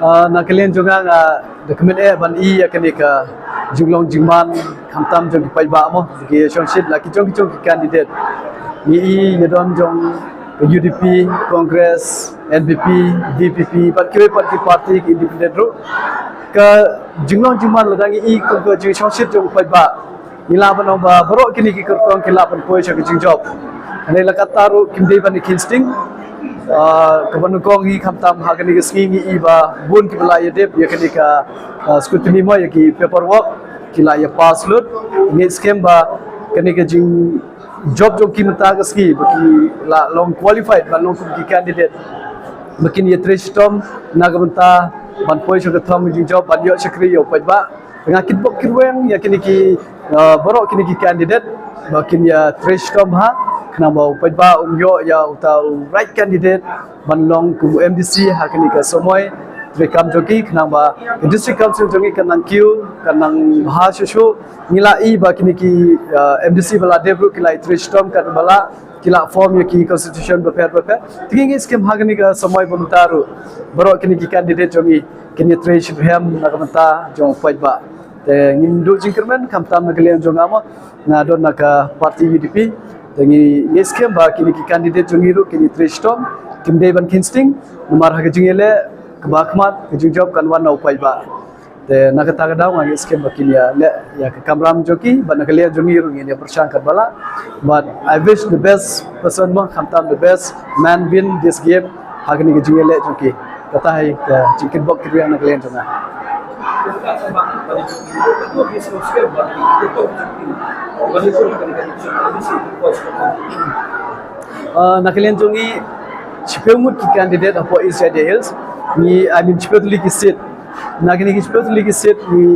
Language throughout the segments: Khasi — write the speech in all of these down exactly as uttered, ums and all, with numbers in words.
Ah, na ka liang jong nga, nga da kmen eh ban i ïa kane ka jinglong jingman khamtam jong ki paidbah mo, ki shongshit la ki jong ki jong ki candidate. Ngi i ïa don jong ka U D P, Congress, N P P, D P P, bad kiwei pat ki party ki independent ruh. Ka jinglong jingman la dang i kum ka jingshongshit jong paidbah. Ngi lah ban ong ba baroh kine ki kyrtong ki lah ban poi sha ka jingjop. Hynrei la katta ruh kim dei ban ïa khinsting. Ah, kaba nyngkong hi khamtam ha kane ka sngi ngi i ba bun kiba la ïa dep ïa kane ka, ah, scrutiny mo ïa ki paperwork ki la ïa pass lut. Ngi skhem ba kane ka jingjop jong ki mynta ka sngi ba ki la long qualified ban long kum ki candidate ba kin ïa trei shitom na ka bynta ban poi sha ka thong jingjop ban ïoh shakri ïa u paidbah. Nga kitbok kitweng ïa kine ki, uh, baroh kine ki candidate ba kin ïa trei shitom ha khnang ba u paidbah un ïoh ïa uta u right candidate ban long kum M D C ha kine ka samoi treikam jong ki khnang ba ka district council jong ki kan nang kiew kan nang bha shuh shuh. Ngi la i ba kine ki, uh, M D C ba la dep ruh ki la ïa trei shitom katba la ki la form ïa ki constitution bapher bapher. Te ngi skhem ha kane ka samoi ba mynta ruh baroh kine ki candidate jong ngi kin ïa trei shitom na ka bynta jong u paidbah. Te ngim duh jingkyrmen khamtam na ka liang jong nga mo, nga don na ka party U D P. Te ngi, ngi skhem ba kine ki candidate jong ngi ruh kin ïa trei shitom, kim dei ban khinsting namar ha ka jingïaleh kaba khmat ka jingjop kan wan na u paidbah. Te na kata ka daw nga ngi skhem ba kin ïa leh ïa ka kamram jong ki bad na ka liang jong ngi ruh ngin ïa pyrshang katba lah. But I wish the best person mo, khamtam the best man win this game ha kane ka jingïaleh jong ki. Kata hi ka jingkitbok kitweng na ka liang jong nga. Uh, na ka liang jong ngi shiphew ngut ki candidate hapoh East Jaintia Hills. Ngi, I mean, shiphew tylli ki seat. Na kine ki shiphew tylli ki seat ngi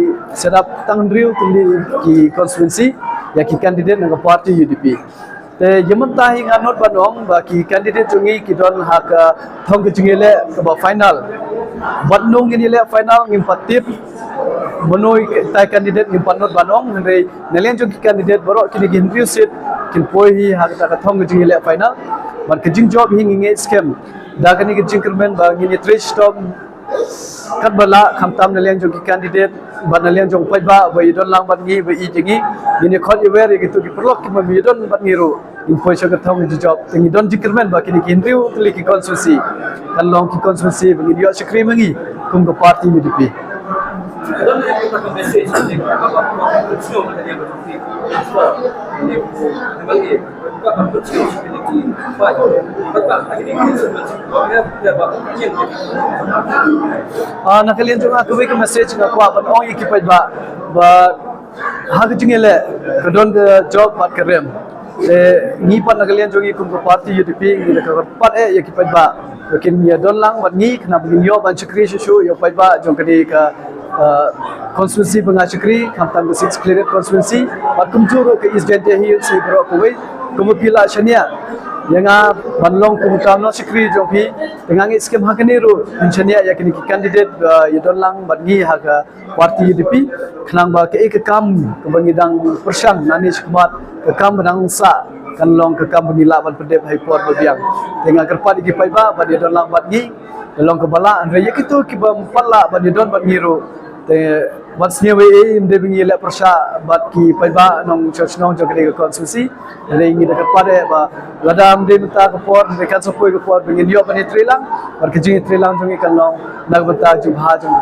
set up tang hynriew tylli ki constituency ïa ki candidate na ka party U D P. Te ïa mynta hi nga nud ban ong ba ki candidate jong ngi ki don ha ka thong ka jingïaleh kaba final. Bad nong ngin ïaleh final ngim pat tip mano utai u candidate, ngim pat nud ban ong, hynrei na liang jong ki candidate baroh kine ki hynriew seat kin poi hi ha kata ka thong ka jingïaleh final. Bad ka jingjop hi ngi ngeit skhem da kane ka jingkyrmen ba ngin ïa trei shitom katba lah khamtam na liang jong ki candidate bad na liang jong u paidbah ba ïa don lang bad ngi ba ïeit ïa ngi. Ngin ïa khot ïa wer ïa kito ki paralok kiba ïa don bad ngi ruh ngin poi sha ka thong jingjop. Te ngi don jingkyrmen ba kine ki hynriew tylli ki constituency kan long ki constituency ba ngin ïoh shakri ma ngi kum ka party U D P. Ah, na ka liang jong nga kawei ka message nga kwah ban ong ïa ki paidbah ba ha ka jingïaleh ka don ka jop bad ka rem. Te ngi pat na ka liang jong ngi kum ka party U D P ngi da kyrpad eh ïa ki paidbah ba kin ïa don lang bad ngi khnang ba ngin ïoh ban shakri shuh shuh ïa u paidbah jong kane ka, uh, constituency ba nga shakri, khamtam ka Sixth Khliehriat constituency bad kumjuh ruh ka East Jaintia Hills hi baroh kawei. Kumba phi la shaniah ïa nga ban long kum u nongshakri jong phi, te nga ngeit skhem ha kane ruh phin shaniah ïa kine ki candidate, uh, ïa don lang bad ngi ha ka party U D P khnang ba kaei ka kam kaba ngi dang pyrshang nangne shakhmat, ka kam ba dang sah kan long ka kam ba ngi lah ban pyndep ha i por ba biang. Te nga kyrpad ïa ki paidbah ban ïa don lang bad ngi, ïa long kaba lah, hynrei ïa kito kiba ym pat lah ban ïa don bad ngi ruh, te wat sniew ei ei, ym dei ba ngi leh pyrshah bad ki paidbah nongshong shnong jong kane ka constituency. Hynrei ngi da kyrpad eh ba lada ym dei mynta ka por, hynrei kan sa poi ka por ba ngin ïoh ban ïa trei lang, bad ka jingïatrei lang jong ngi kan long na ka bynta jingbha jong,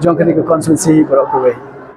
jong kane ka constituency baroh kawei.